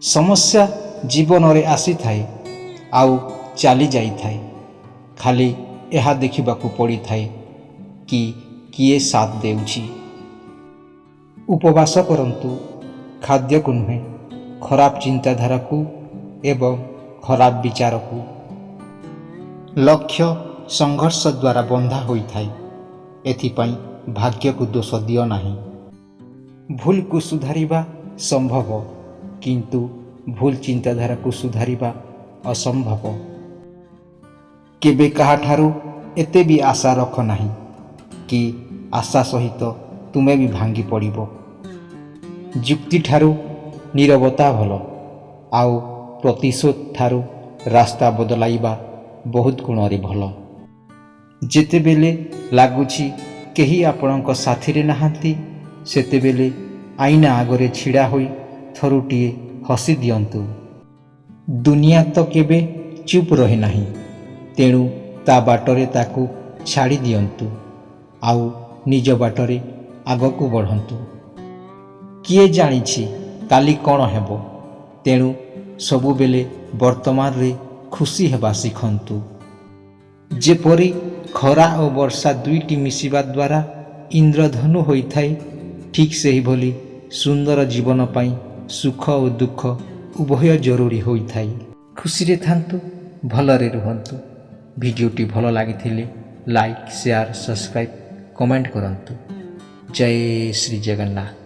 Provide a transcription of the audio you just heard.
ସମସ୍ୟା ଜୀବନରେ ଆସିଥାଏ ଆଉ ଚାଲି ଯାଇଥାଏ। ଖାଲି ଏହା ଦେଖିବାକୁ ପଡ଼ିଥାଏ କି କିଏ ସାଥ ଦେଉଛି। ଉପବାସ କରନ୍ତୁ, ଖାଦ୍ୟକୁ ନୁହେଁ, ଖରାପ ଚିନ୍ତାଧାରାକୁ ଏବଂ ଖରାପ ବିଚାରକୁ। ଲକ୍ଷ୍ୟ ସଂଘର୍ଷ ଦ୍ୱାରା ବନ୍ଧା ହୋଇଥାଏ, ଏଥିପାଇଁ ଭାଗ୍ୟକୁ ଦୋଷ ଦିଅ ନାହିଁ। ଭୁଲକୁ ସୁଧାରିବା ସମ୍ଭବ, କିନ୍ତୁ ଭୁଲ ଚିନ୍ତାଧାରାକୁ ସୁଧାରିବା ଅସମ୍ଭବ। କେବେ କାହାଠାରୁ ଏତେ ବି ଆଶା ରଖ ନାହିଁ କି ଆଶା ସହିତ ତୁମେ ବି ଭାଙ୍ଗି ପଡ଼ିବ। ଯୁକ୍ତିଠାରୁ ନୀରବତା ଭଲ, ଆଉ ପ୍ରତିଶୋଧ ଠାରୁ ରାସ୍ତା ବଦଳାଇବା ବହୁତ ଗୁଣରେ ଭଲ। ଯେତେବେଳେ ଲାଗୁଛି କେହି ଆପଣଙ୍କ ସାଥିରେ ନାହାନ୍ତି, ସେତେବେଳେ ଆଇନା ଆଗରେ ଛିଡ଼ା ହୋଇ ଥରୁଟିଏ ହସି ଦିଅନ୍ତୁ। ଦୁନିଆ ତ କେବେ ଚୁପ୍ ରହେ ନାହିଁ, ତେଣୁ ତା ବାଟରେ ତାକୁ ଛାଡ଼ି ଦିଅନ୍ତୁ ଆଉ ନିଜ ବାଟରେ ଆଗକୁ ବଢ଼ନ୍ତୁ। କିଏ ଜାଣିଛି କାଲି କ'ଣ ହେବ? ତେଣୁ ସବୁବେଳେ ବର୍ତ୍ତମାନରେ ଖୁସି ହେବା ଶିଖନ୍ତୁ। ଯେପରି ଖରା ଓ ବର୍ଷା ଦୁଇଟି ମିଶିବା ଦ୍ୱାରା ଇନ୍ଦ୍ରଧନୁ ହୋଇଥାଏ, ଠିକ୍ ସେହିଭଳି ସୁନ୍ଦର ଜୀବନ ପାଇଁ ସୁଖ ଓ ଦୁଃଖ ଉଭୟ ଜରୁରୀ ହୋଇଥାଏ। ଖୁସିରେ ଥାନ୍ତୁ, ଭଲରେ ରୁହନ୍ତୁ। ଭିଡ଼ିଓଟି ଭଲ ଲାଗିଥିଲେ ଲାଇକ୍, ସେୟାର, ସବସ୍କ୍ରାଇବ୍, କମେଣ୍ଟ କରନ୍ତୁ। ଜୟ ଶ୍ରୀ ଜଗନ୍ନାଥ।